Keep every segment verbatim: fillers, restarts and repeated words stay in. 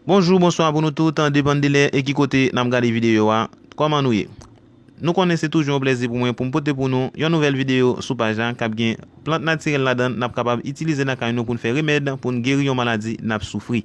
Bonjou, bonswa pou nou tout, depann de lè e ki kote n ap gade videyo a. Kòman nou ye? Nou konnen se toujou yon plèzi pou mwen pou m pote pou nou yon nouvèl videyo sou paj la k ap gen plant natirèl ladan l n ap kapab itilize lakay nou pou n fè remèd pou n geri yon maladi n ap soufri.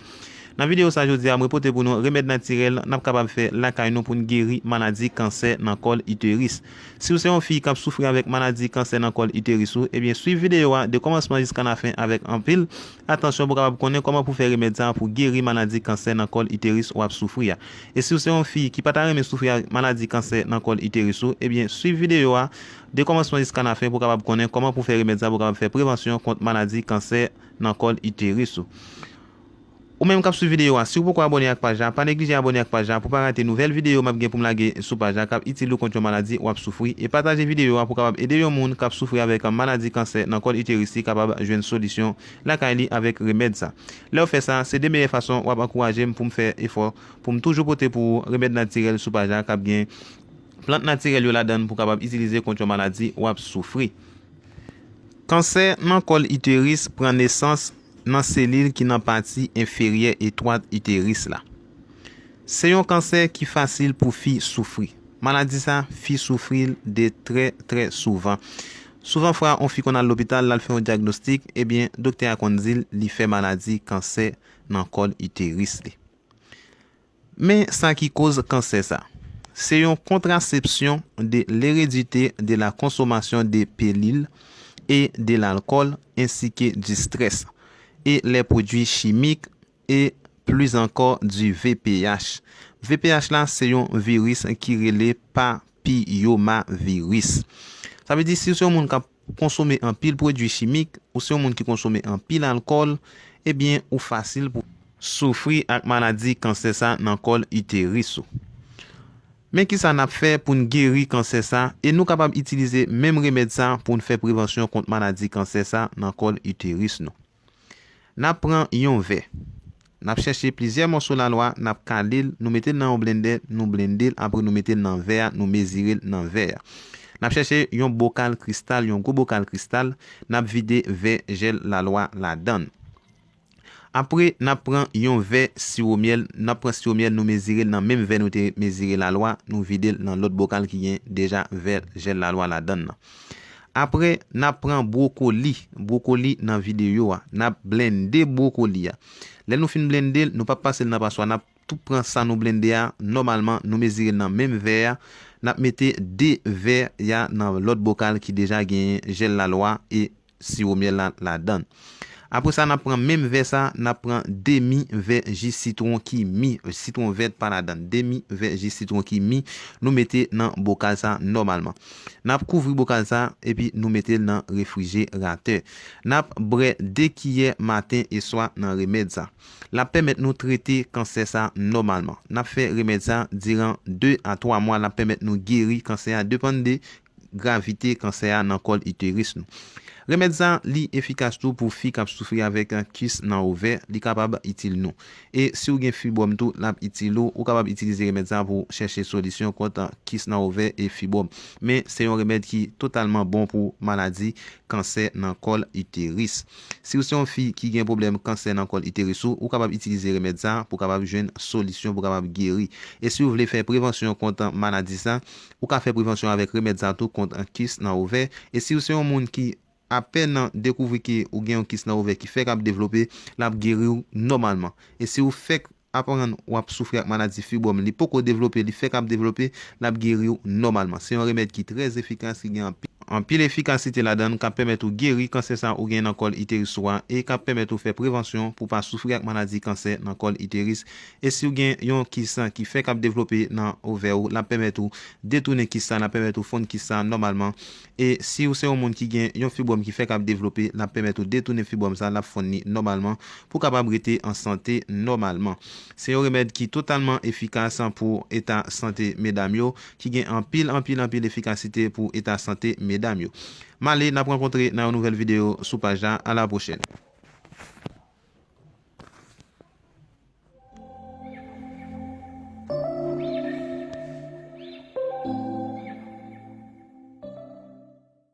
Nan videyo sa jodi a, mwen pote pou nou remèd natirèl n ap kapab fè lakay nou pou n geri maladi kansè nan kòl iteris. Si w se yon fi k ap soufri avèk maladi kansè nan kòl iteris ou, ebyen swiv videyo a de kòmansman jiska lafen avèk anpil atansyon pou w kapab konnen kòman pou fè remèd sa pou geri maladi kansè nan kòl iteris w ap soufri a. E si w se yon fi ki pa ta renmen soufri ak maladi kansè nan kòl iteris ou, ebyen swiv videyo a de kòmansman jiska lafen pou w kapab konnen kòman pou fè remèd sa pou w kapab fè prevansyon kont maladi kansè nan kòl iteris ou. Ou menm k ap swiv videyo a, si w poko abòne ak paj la, pa neglije abòne ak paj la pou w pa rate nouvèl videyo m ap gen pou m lage sou paj la k ap itil ou kont yon maladi w ap soufri, e pataje videyo a pou w kapab ede yon moun k ap soufri avèk maladi kansè nan kòl iteris li kapab jwenn solisyon lakay li avèk remèd sa. Lè w fè sa, se de meyè fason w ap ankouraje m pou m fè efò pou m toujou pote pou ou remèd natirèl sou paj la k ap gen plant natirèl yo ladan l pou w kapab itilize kont yon maladi w ap soufri. Kansè nan kòl iteris pran nesans nan selil ki nan pati enferyè etwat iteris la. Se yon kansè ki fasil pou fi soufri. Maladi sa, fi soufri l de trè, trè souvan. Souvan fwa, yon fi konn al lopital, l al fè yon dyagnostik, ebyen, doktè a konn di l li fè maladi kansè nan kòl iteris li. Men sa ki koz kansè sa. Se yon kontrasepsyon de l'hérédité de la consommation de pilule et de l'alcool ainsi que du stress et les produits chimiques et plus encore du V P H. V P H la se yon viris ki rele papiyomaviris. Sa vle di si w se yon moun k ap konsome anpil pwodui chimik, ou se yon moun ki konsome anpil alkòl, ebyen ou fasil pou soufri ak maladi kansè sa nan kòl iteris ou. Men kisa n ap fè pou n geri kansè sa e nou kapab itilize menm remèd sa pou n fè prevansyon kont maladi kansè sa nan kòl iteris nou. N ap pran yon vè. N ap chèche plizyè mòso lalwa, n ap kale l, nou mete l nan yon blendè, nou blende l, apre nou mete l nan vè a, nou mezire l nan vè a. N ap chèche yon bokal kristal, yon gwo bokal kristal, n ap vide vè jèl lalwa ladan l. Apre, n ap pran yon vè siwo myèl, n ap pran siwo myèl, nou mezire l nan menm vè nou te mezire lalwa, nou vide l nan lòt bokal ki gen deja vè jèl lalwa ladan l nan. Apre, n ap pran bwokoli, bwokoli nan videyo a. N ap blende bwokoli a. Lè nou fin blende l, nou p ap pase l nan paswa, n ap tou pran sa nou blende a nòmalman, nou mezire l nan menm vè a, n ap mete de vè a nan lòt bokal ki deja genyen jèl lalwa e siwo myèl la ladan l. Apre sa, n ap pran menm vè sa, n ap pran demi vè ji sitwon ki mi, sitwon vèt pa ladan l, demi vè ji sitwon ki mi, nou mete nan bokal sa nòmalman. N ap kouvri bokal sa epi nou mete l nan refrijeratè. N ap bwè de kiyè maten e swa nan remèd sa. L ap pèmèt nou trete kansè sa nòmalman. N ap fè remèd sa diran de a twa mwa, l ap pèmèt nou geri kansè a, depann de gravite kansè a nan kòl iteris nou. Remèd sa, li efikas tou pou fi k ap soufri avèk kis nan ovè, li kapab itil nou. E si w gen fibwòm tou, l ap itil ou, ou kapab itilize remèd sa pou chèche solisyon kont kis nan ovè e fibwòm. Men se yon remèd ki totalman bon pou maladi kansè nan kòl iteris. Si w se yon fi ki gen pwoblèm kansè nan kòl iteris ou, ou kapab itilize remèd sa pou w kapab jwenn solisyon, pou w kapab geri. E si w vle fè prevansyon kont maladi sa, ou ka fè prevansyon avèk remèd sa tou kont kis nan ovè. E si w se yon moun ki apèn dekouvri ke ou gen yon kis nan ovè ki fèk ap devlope, l ap geri w nòmalman. E si w fèk aprann w ap soufri ak maladi fibwòm, li poko devlope, li fèk ap devlope, l ap geri w nòmalman. Se yon remèd ki trè efikas, ki gen anpi-, anpil efikasite ladan l, k ap pèmèt ou geri kansè sa ou gen nan kòl iteris ou a e k ap pèmèt ou fè prevansyon pou w pa soufri ak maladi kansè nan kòl iteris. E si w gen yon kis ki fèk ap devlope nan ovè ou, l ap pèmèt ou detounen kis sa, l ap pèmèt ou fonn kis sa nòmalman. E si w se yon moun ki gen yon fibwòm ki fèk ap devlope, l ap pèmèt ou detounen fibwòm sa, l ap fonn li nòmalman pou w kapab rete an sante nòmalman. Se yon remèd ki totalman efikas pou eta sante medam yo, ki gen anpil, anpil, anpil efikasite pou eta sante medam yo. M ale, n ap rankontre nan yon nouvèl videyo sou paj la. A la pwochèn.